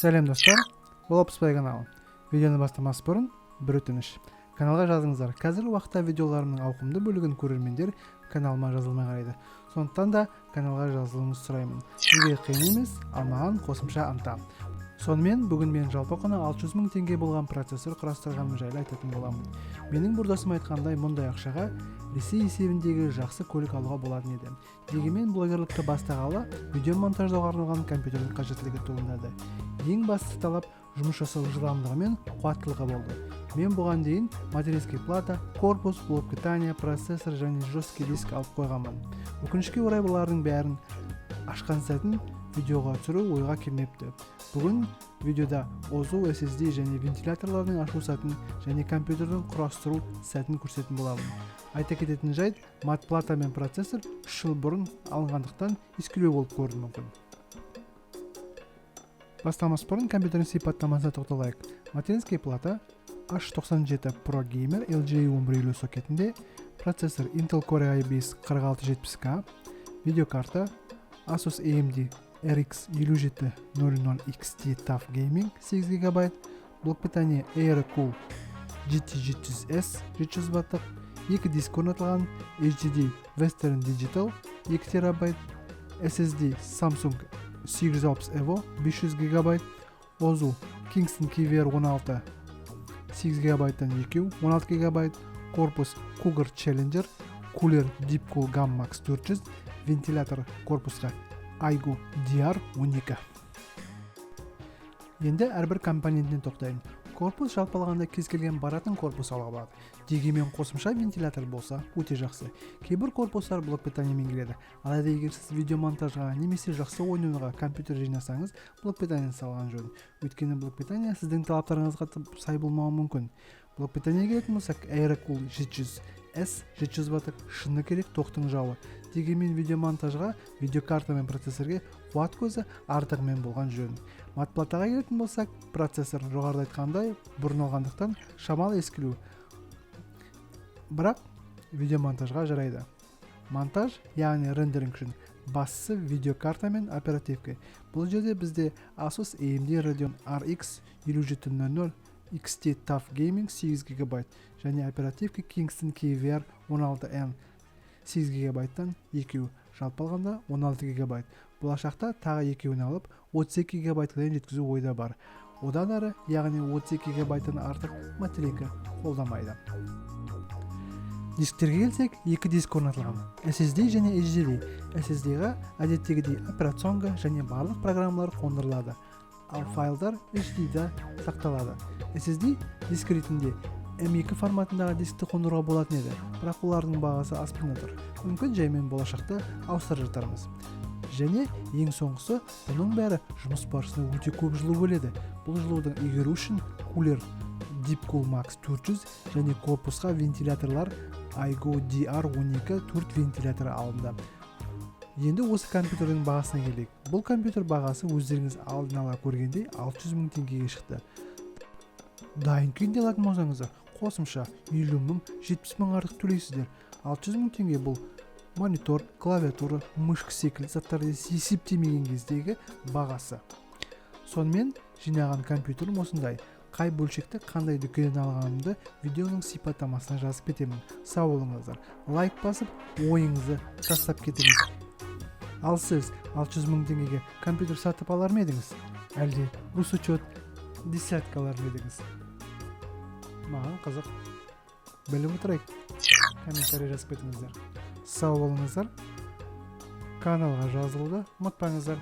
Сәлем, достар! Бұл Алпысбай каналы. Видеоны бастамас бұрын бір өтініш: каналға жазыңыздар. Қазіргі уақытта видеоларымның ауқымды бөлігін көрермендер каналыма жазылмай қарайды. Сондықтан да каналға жазылуыңызды сұраймын. Сізге қиын емес, ал маған қосымша ынта. Сонымен, бүгін мен жалпы құны 600 мың теңге болған процессор құрастырғаным жайлы айтатын боламын. Менің бір досым айтқандай, мұндай ақшаға Ресей есебіндегі жақсы көлік алуға болатын еді. Дегенмен блогерлікті бастағалы видео монтаждауға арналған компьютердің қажеттілігі туындады. Ең басты талап жұмыс жасау жылдамдығы мен қуаттылығы болды. Мен бұған дейін материнский плата, корпус, блок питания, процессор және жесткий диск алып қойғанмын. Өкінішке орай, бұлардың бәрін ашқан сәтін видеоға түсіру ойға келмепті. Бүгін видеода ОЗУ, SSD және вентиляторлардың ашу сәтін және компьютердің құрастыру сәтін көрсететін боламын. Айта кететін жайт, мат плата мен процессор 3 жыл бұрын алынғандықтан, ескілеу болып көрінуі мүмкін. Бастамас бұрын компьютердің сипаттамасына тоқталайық. Материнский плата H97 Pro Gamer LGA 1150 сокетінде, процессор Intel Core i5 4670K, видеокарта Asus AMD RX 5700 XT TUF Gaming 8 ГБ, блок питания Aerocool GT700S 700 ваттық, екі диск орнатылған, HDD Western Digital 2 терабайт, SSD Samsung 860 EVO 500 ГБ, ОЗУ Kingston KVR 16 8 гигабайттан екеу 16 гигабайт, корпус Cougar Challenger, кулер Deepcool Gammaxx 400, вентилятор корпусқа Aigo DR 12. Енді әрбір компонентіне тоқтайын. Корпус жалпы алғанда кез келген баратын корпус алуға болады. Дегенмен қосымша вентилятор болса, өте жақсы. Кейбір корпустар блок питаниемен келеді. Алайда егер сіз видеомонтажға немесе жақсы ойнауға компьютер жинасаңыз, блок питание салған жөн. Өйткені блок питания сіздің талаптарыңызға сай болмауы мүмкін. Блок питание келетін болсақ, Aerocool 700 S 700 ваттық, шыны керек, тоқтың жауы. Дегенмен видеомонтажға видеокарта мен процессорге қуат көзі артығымен болған жөн. Матплатаға келетін болсақ, процессор жоғарыда айтқандай, бұрын алғандықтан шамалы ескілеу, бірақ видеомонтажға жарайды. Монтаж, яғни рендеринг үшін бастысы видеокарта мен оперативка. Бұл жерде бізде Asus AMD Radeon RX 5700 XT TUF Gaming 8 ГБ және оперативка Kingston KVR 16N 8 гигабайттан екеу, жалпы алғанда 16 гигабайт. Болашақта тағы екеуін алып, 32 гигабайтқа дейін жеткізу ойда бар. Одан әрі, яғни 32 гигабайттан артық материнка қолдамайды. Дисктерге келсек, екі диск орнатылған: SSD және HDD. SSD-ға әдеттегідей операционка және барлық программалар қондырылады, ал файлдар HDD-да сақталады. SSD диск ретінде M2 форматындағы дискті қондыруға болатын еді, бірақ олардың бағасы аспандап тұр. Мүмкін, жаймен болашақта ауыстырып жатармыз. Және ең соңғысы, бұның бәрі жұмыс барысында өте көп жылу бөледі. Бұл жылуды игеру үшін кулер Deepcool Max 400 және корпусқа вентиляторлар Aigo DR12 4 вентилятор алынды. Енді осы компьютердің бағасына келейік. Бұл компьютер бағасы өздеріңіз алдын ала көргендей 600 мың теңгеге шықты. Дайын күйінде алатын болсаңыздар, қосымша 50 мың, 70 мың артық төлейсіздер. 600 мың теңге бұл монитор, клавиатура, мышка секілді заттарды есептемеген кездегі бағасы. Сонымен, жинаған компьютерім осындай. Қай бөлшекті қандай дүкеннен алғанымды видеоның сипаттамасына жазып кетемін. Сау болыңыздар! Лайк басып, ойыңызды тастап кетіңіз. Ал сіз 600 мың теңгеге компьютер сатып алар ма едіңіз, әлде Росучет десятка алар ма едіңіз? Маған қызық, біліп отырайық. Комментарий жазып кетіңіздер. Сау болыңыздар! Каналға жазылуды ұмытпаңыздар.